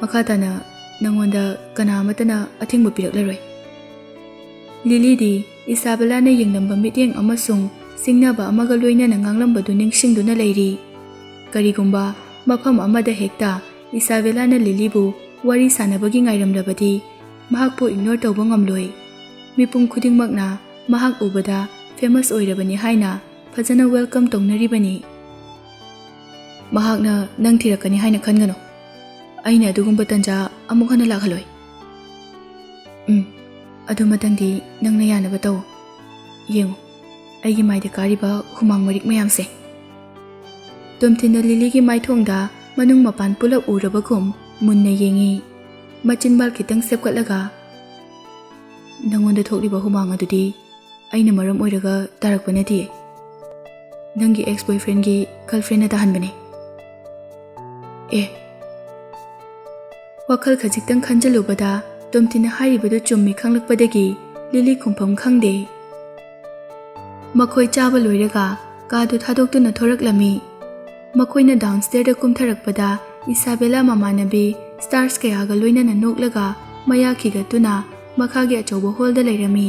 ꯃꯈꯥ ꯇꯥꯅ ꯅꯪꯉꯣꯟꯗ ꯀꯅꯥ ꯑꯃꯠꯇꯅ ꯑꯊꯤꯡꯕ ꯄꯤꯔꯛꯂꯔꯣꯏ꯫" ꯂꯤꯂꯤꯗꯤ ꯏꯁꯥꯕꯦꯂꯥꯅ ꯌꯦꯡꯂꯝꯕ ꯃꯤꯠꯌꯦꯡ ꯑꯃꯁꯨꯡ ꯁꯤꯡꯅꯕ ꯑꯃꯒ ꯂꯣꯏꯅꯅ ꯉꯥꯡꯂꯝꯕꯗꯨ ꯅꯤꯡꯁꯤꯡꯗꯨꯅ ꯂꯩꯔꯤ꯫ ꯀꯔꯤꯒꯨꯝꯕ ꯃꯐꯝ ꯑꯃꯗ ꯍꯦꯛꯇ ꯏꯁꯥꯕꯦꯂꯥꯅ ꯂꯤꯂꯤꯕꯨ ꯋꯥꯔꯤ ꯁꯥꯟꯅꯕꯒꯤ ꯉꯥꯏꯔꯝꯂꯕꯗꯤ ꯃꯍꯥꯛꯄꯨ ꯏꯒꯅꯣꯔ ꯇꯧꯕ ꯉꯝꯂꯣꯏ꯫ ꯃꯤꯄꯨꯝ ꯈꯨꯗꯤꯡꯃꯛꯅ ꯃꯍꯥꯛ ꯎꯕꯗ ꯐꯦꯃꯁ ꯑꯣꯏꯔꯕꯅꯤ ꯍꯥꯏꯅ ꯐꯖꯅ ꯋꯦꯜꯀꯝ ꯇꯧꯅꯔꯤꯕꯅꯤ꯫ "ꯃꯍꯥꯛꯅ ꯅꯪ ꯊꯤꯔꯛꯀꯅꯤ ꯍꯥꯏꯅ ꯈꯟꯒꯅꯨ꯫ ꯑꯩꯅ ꯑꯗꯨꯒꯨꯝꯕ ꯇꯟꯖꯥ ꯑꯃꯨꯛ ꯍꯟꯅ ꯂꯥꯛꯍꯜꯂꯣꯏ꯫ ꯎꯝ, ꯑꯗꯨ ꯃꯊꯪꯗꯤ ꯅꯪꯅ ꯌꯥꯅꯕ ꯇꯧ꯫ ꯌꯦꯡꯉꯨ, ꯑꯩꯒꯤ ꯃꯥꯏꯗ ꯀꯥꯔꯤꯕ ꯍꯨꯃꯥꯡ ꯃꯔꯤꯛ ꯃꯌꯥꯝꯁꯦ꯫" ꯇꯣꯝꯊꯤꯟꯅ ꯂꯤꯂꯤꯒꯤ ꯃꯥꯏꯊꯣꯡꯗ ꯃꯅꯨꯡ ꯃꯄꯥꯟ ꯄꯨꯂꯞ ꯎꯔꯕꯒꯨꯝ ꯃꯨꯟꯅ ꯌꯦꯡꯉꯤ꯫ ꯃꯆꯤꯟꯕꯥꯜ ꯈꯤꯇꯪ ꯁꯦꯞꯀꯠꯂꯒ, "ꯅꯪꯉꯣꯟꯗ ꯊꯣꯛꯂꯤꯕ ꯍꯨꯃꯥꯡ ꯑꯗꯨꯗꯤ ꯑꯩꯅ ꯃꯔꯝ ꯑꯣꯏꯔꯒ ꯇꯥꯔꯛꯄ ꯅꯠꯇꯤꯌꯦ꯫ ꯅꯪꯒꯤ ꯑꯦꯛꯁ ꯕꯣꯏꯐ꯭ꯔꯦꯟꯒꯤ ꯒꯔꯜꯐ꯭ꯔꯦꯟꯅ ꯇꯥꯍꯟꯕꯅꯦ꯫" ꯑꯦ꯫ ꯋꯥꯈꯜ ꯈꯖꯤꯛꯇꯪ ꯈꯟꯖꯜꯂꯨꯕꯗ ꯇꯣꯝꯊꯤꯟꯅ ꯍꯥꯏꯔꯤꯕꯗꯨ ꯆꯨꯝꯃꯤ ꯈꯪꯂꯛꯄꯗꯒꯤ ꯂꯤꯂꯤ ꯈꯨꯝꯐꯝ ꯈꯪꯗꯦ꯫ ꯃꯈꯣꯏ ꯆꯥꯕ ꯂꯣꯏꯔꯒ ꯀꯥꯗꯨ ꯊꯥꯗꯣꯛꯇꯨꯅ ꯊꯣꯔꯛꯂꯝꯃꯤ꯫ ꯃꯈꯣꯏꯅ ꯗꯥꯎꯟꯁ꯭ꯇꯦꯌꯔꯗ ꯀꯨꯝꯊꯔꯛꯄꯗ ꯏꯁꯥꯕꯦꯂꯥ ꯃꯃꯥꯟꯅꯕꯤ ꯁ꯭ꯇꯥꯔꯁ ꯀꯌꯥꯒ ꯂꯣꯏꯅꯅ ꯅꯣꯛꯂꯒ ꯃꯌꯥ ꯈꯤꯒꯠꯇꯨꯅ ꯃꯈꯥꯒꯤ ꯑꯆꯧꯕ ꯍꯣꯜꯗ ꯂꯩꯔꯝꯃꯤ꯫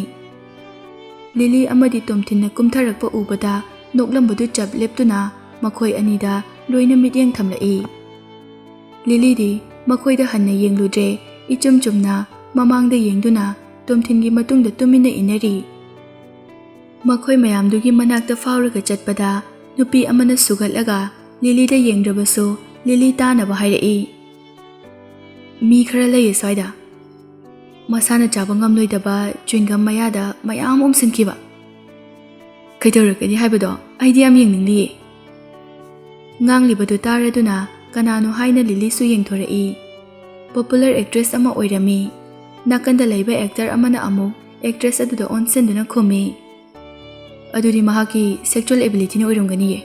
ꯂꯤꯂꯤ ꯑꯃꯗꯤ ꯇꯣꯝꯊꯤꯟꯅ ꯀꯨꯝꯊꯔꯛꯄ ꯎꯕꯗ ꯅꯣꯛꯂꯝꯕꯗꯨ ꯆꯞ ꯂꯦꯞꯇꯨꯅ ꯃꯈꯣꯏ ꯑꯅꯤꯗ ꯂꯣꯏꯅ ꯃꯤꯠꯌꯦꯡ ꯊꯝꯂꯛꯏ꯫ ꯂꯤꯂꯤꯗꯤ ꯃꯈꯣꯏꯗ ꯍꯟꯅ ꯌꯦꯡꯂꯨꯗ꯭ꯔꯦ, ꯏꯆꯨꯝ ꯆꯨꯝꯅ ꯃꯃꯥꯡꯗ ꯌꯦꯡꯗꯨꯅ ꯇꯣꯝꯊꯤꯟꯒꯤ ꯃꯇꯨꯡꯗ ꯇꯨꯃꯤꯟꯅ ꯏꯟꯅꯔꯤ꯫ ꯃꯈꯣꯏ ꯃꯌꯥꯝꯗꯨꯒꯤ ꯃꯅꯥꯛꯇ ꯐꯥꯎꯔꯒ ꯆꯠꯄꯗ ꯅꯨꯄꯤ ꯑꯃꯅ ꯁꯨꯒꯠꯂꯒ ꯂꯤꯂꯤꯗ ꯌꯦꯡꯗ꯭ꯔꯕꯁꯨ ꯂꯤꯂꯤ ꯇꯥꯅꯕ ꯍꯥꯏꯔꯛꯏ꯫ "ꯃꯤ ꯈꯔ ꯂꯩꯌꯦ ꯁ꯭ꯋꯥꯏꯗ꯫ ꯃꯁꯥꯅ ꯆꯥꯕ ꯉꯝꯂꯣꯏꯗꯕ ꯆ꯭ꯋꯤꯡꯒꯝ ꯃꯌꯥꯗ ꯃꯌꯥꯝ ꯎꯝꯁꯤꯟꯈꯤꯕ꯫ ꯀꯩꯗꯧꯔꯛꯀꯅꯤ ꯍꯥꯏꯕꯗꯣ ꯑꯩꯗꯤ ꯌꯥꯝ ꯌꯦꯡꯅꯤꯡꯂꯤꯌꯦ꯫" ꯉꯥꯡꯂꯤꯕꯗꯨ ꯇꯥꯔꯗꯨꯅ ꯀꯅꯥꯅꯣ ꯍꯥꯏꯅ ꯂꯤꯂꯤꯁꯨ ꯌꯦꯡꯊꯣꯔꯛꯏ꯫ ꯄꯣꯄꯨꯂꯔ ꯑꯦꯛꯇ꯭ꯔꯦꯁ ꯑꯃ ꯑꯣꯏꯔꯝꯃꯤ꯫ ꯅꯥꯀꯟꯗ ꯂꯩꯕ ꯑꯦꯛꯇꯔ ꯑꯃꯅ ꯑꯃꯨꯛ ꯑꯦꯛꯇ꯭ꯔꯦꯁ ꯑꯗꯨꯗ ꯑꯣꯟꯁꯤꯟꯗꯨꯅ ꯈꯨꯝꯃꯤ꯫ ꯑꯗꯨꯗꯤ ꯃꯍꯥꯛꯀꯤ sexual abilityꯅ ꯑꯣꯏꯔꯝꯒꯅꯤꯌꯦ꯫